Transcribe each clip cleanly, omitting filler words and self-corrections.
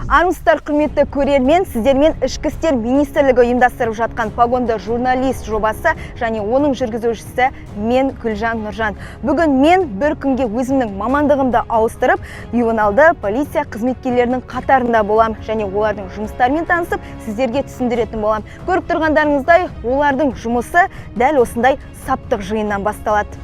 Армысыздар, құрметті көрермен! Сіздермен Ішкі істер министрлігі ұйымдастырып жатқан «Погонды журналист» жобасы және оның жүргізушісі мен, Гүлжан Нұржан. Бүгін мен бір күнге өзімнің мамандығымды ауыстырып, ювеналды полиция қызметкерлерінің қатарында болам және олардың жұмыстарымен танысып, сіздерге түсіндіретін болам. Көріп тұрғандарыңыздай, олардың жұмысы дәл осындай саптық жиыннан басталады.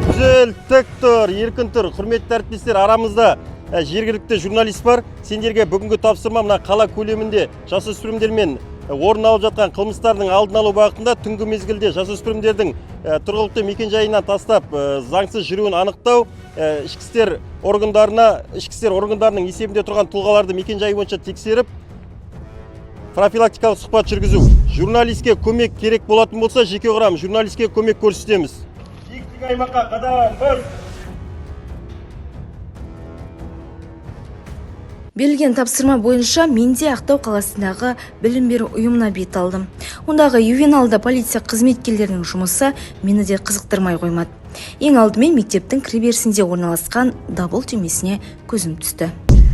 Түзел, тік тұр, еркін тұр. Құрметті әріптестер, арамызда жергілікті журналист бар. Сендерге бүгінгі тапсырма: мына қала көлемінде жасөспірімдермен орын алып жатқан қылмыстардың алдын алу бағытында түнгі мезгілде жасөспірімдердің тұрғылықты мекенжайынан тастап заңсыз жүруін анықтау, ішкі істер органдарының есебінде тұрған тұлғаларды мекенжайы бойынша тексеріп, профилактикалық сұхбат жүргізу. Журналистке көмек керек болатын болса, жеке құрам журналистке көмек көрсетеміз. Биіктік аймаққа қадам бас! Берілген тапсырма бойынша мен де Ақтау қаласындағы білім беру ұйымына бет алдым. Ондағы ювеналды полиция қызметкерлерінің жұмысы мені де қызықтырмай қоймады. Ең алдымен мектептің кіреберісінде орналасқан дабыл түймесіне көзім түсті.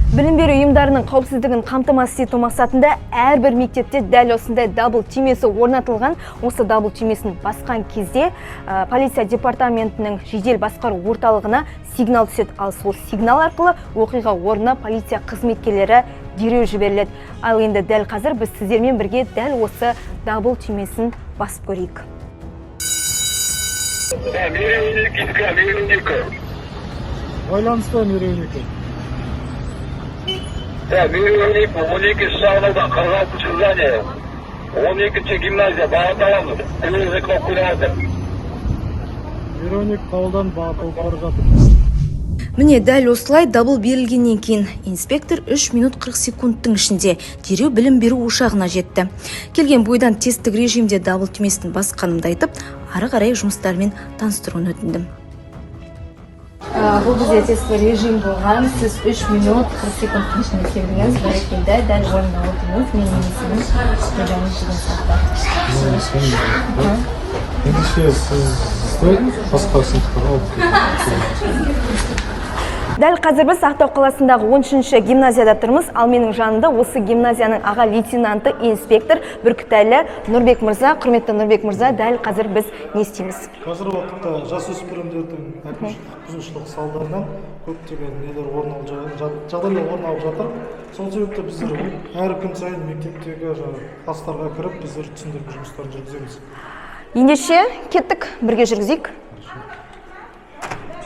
Білім беру ұйымдарының қауіпсіздігін қамтамасыз ету мақсатында әрбір мектепте дәл осындай дабыл түймесі орнатылған. Осы дабыл түймесін басқан кезде полиция департаментінің жедел басқару орталығына сигнал түседі. Ал сол сигнал арқылы оқиға орнына полиция қызметкерлері дереу жіберіледі. Ал енді дәл қазір біз сіздермен бірге дәл осы дабыл түймесін басып көрейік. Мейірімдік, Мейірімдік. Байланыста, Мейірімдік. Мейірімдік, 12 шағын аудан, 46 здание. 12 гимназия, бағыт аламыз. Тревожный кнопку жатыр. Мейірімдік, қабылдан, бағыт алып бара жатыр. Міне, дәл осылай дабыл берілгеннен кейін инспектор 3 минут 40 секундтың ішінде дереу білім беру ошағына жетті. Келген бойдан тесттік режимде дабыл түймесін басқанымды айтып, ары қарай жұмыстармен таныстыруын өтіндім. Бұл бізде тестті режим болған. Сіз 3 минут 40 секундтың ішінде келдіңіз, бәрекелді, дәл орнына отырдыңыз. Менің есімім Гүлжан деген сияқты. Ендеше сізді басқа сыныптарға алып кетемін. Дәл қазір біз Ақтау қаласындағы 13-ші гимназияда тұрмыз, ал менің жанымда осы гимназияның аға лейтенанты, инспектор Бүркітәлі Нұрбек мырза. Құрметті Нұрбек мырза, дәл қазір біз не істейміз? Қазіргі уақытта жасөспірімдердің әкімшілік құқық бұзушылық салдарынан көптеген нелер орын алып жағдайлар орын алып жатыр. Сол себепті біздер әр күн сайын мектептегі жаңағы класстарға кіріп, біздер түсіндірме жұмыстарын жүргіземіз. Ендеше кеттік, бірге жүргізейік.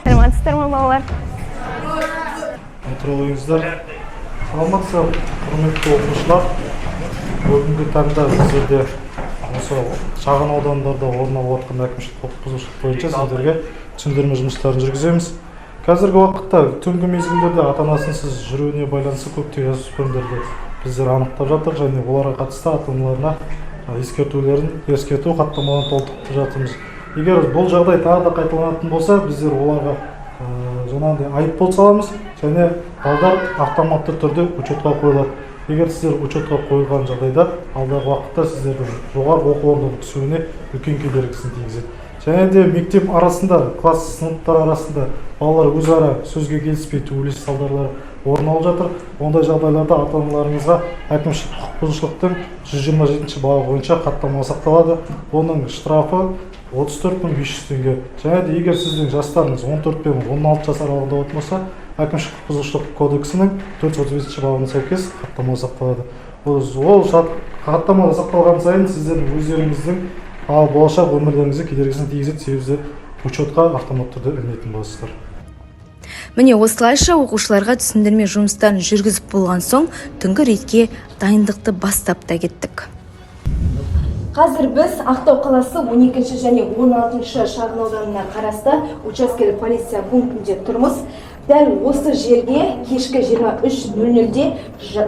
Саламатсыздар ма, балалар? Отыра қойыңыздар. Саламатсыздар, құрметті оқушылар! Бүгінгі таңда біздерде осы шағын аудандарда орын алып жатқан әкімшілік құқық бұзушылық бойынша сіздерге түсіндірме жұмыстарын жүргіземіз. Қазіргі уақытта түнгі мезгілдерде ата анасынсыз жүруіне байланысты көптеген жасөспірімдерді біздер анықтап жатырмыз және оларға қатысты ата аналарына ескертулерін, ескерту хаттамаларын толтырып жатырмыз. Егер бұл жағдай тағы да қайталанатын болса, біздер оларға жаңағыдай айыппұл саламыз және балдар автоматты түрде учетқа қойылады. Егер сіздер учетқа қойылған жағдайда, алдағы уақытта сіздердің жоғарғы оқу орнына түсуіне үлкен кедергісін тигізеді. Және де мектеп арасында, класс, сыныптар арасында балалар өзара сөзге келіспей, төбелес салдарлары орын алып жатыр. Ондай жағдайларда ата аналарыңызға әкімшілік құқық бұзушылықтың 127 бабы бойынша хаттама сақталады. Оның штрафы 34 500 теңге. Және де егер сіздің жастарыңыз 14 пен 16 жас аралығында болатын болса, әкімшілік құқық бұзушылық кодексінің 435 бабына сәйкес хаттама сақталады. Ол хаттама сақталған сайын сіздердің өздеріңіздің ал болашақ өмірлеріңізге кедергісін тигізеді, себебі сіздер учетқа автоматты түрде ілінетін боласыздар. Міне, осылайша оқушыларға түсіндірме жұмыстарын жүргізіп болған соң, түнгі рейдке дайындықты бастап та кеттік. Қазір біз Ақтау қаласы 12 және 16 шағын ауданына қарасты учаскелік полиция пунктінде тұрмыз. Дәл осы жерге кешкі 23.00-де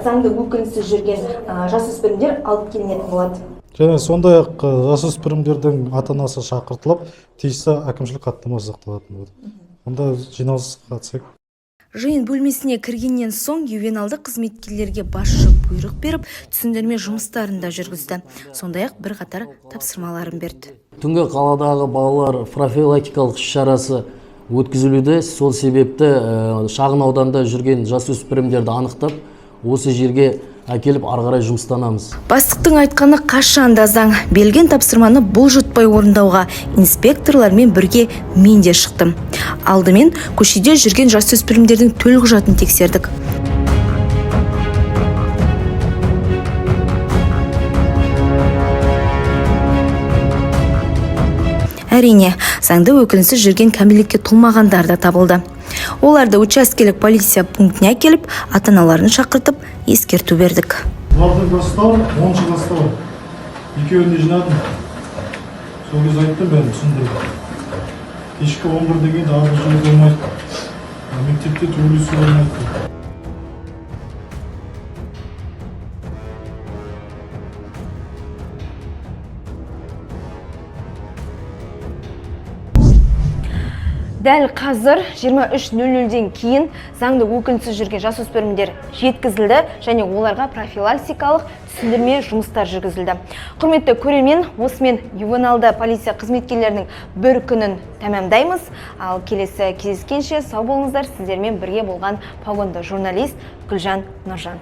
заңды өкілінсіз жүрген жасөспірімдер алып келінетін болады. Және сондай ақ жасөспірімдердің ата анасы шақыртылып, тиісті әкімшілік хаттама жасақталатын болады. Онда жиналысқа қатысайық. Жиын бөлмесіне кіргеннен соң ювеналды қызметкерлерге басшы бұйрық беріп, түсіндірме жұмыстарын да жүргізді. Сондай-ақ бірқатар тапсырмаларын берді. Түнгі қаладағы балалар профилактикалық іс шарасы. өткізілуде. Сол себепті шағын ауданда жүрген жасөспірімдерді анықтап, осы жерге әкеліп ары қарай жұмыстанамыз. Бастықтың айтқаны қашан да заң. Берілген тапсырманы бұлжытпай орындауға инспекторлармен бірге мен де шықтым. Алдымен көшеде жүрген жасөспірімдердің төлқұжатын тексердік. Әрине, заңды өкілінсіз жүрген кәмелетке толмағандар да табылды. Оларды учаскелік полиция пунктіне әкеліп, ата-аналарын шақыртып, ескерту бердік. Бұлардың класстар, 10-шы класста бар. Екеуін де жинадым. Сол кезде айттым, бәрін түсіндірдім. Кешкі 11 дегенде артық жүруге болмайды. Мектепте төбелесуге болмайды. Дәл қазір 23:00-ден кейін заңды өкілінсіз жүрген жасөспірімдер жеткізілді және оларға профилактикалық түсіндірме жұмыстар жүргізілді. Құрметті көрермен, осымен ювеналды полиция қызметкерлерінің бір күнін тәмамдаймыз. Ал келесі кездескенше сау болыңыздар. Сіздермен бірге болған погонды журналист Гүлжан Нұржан.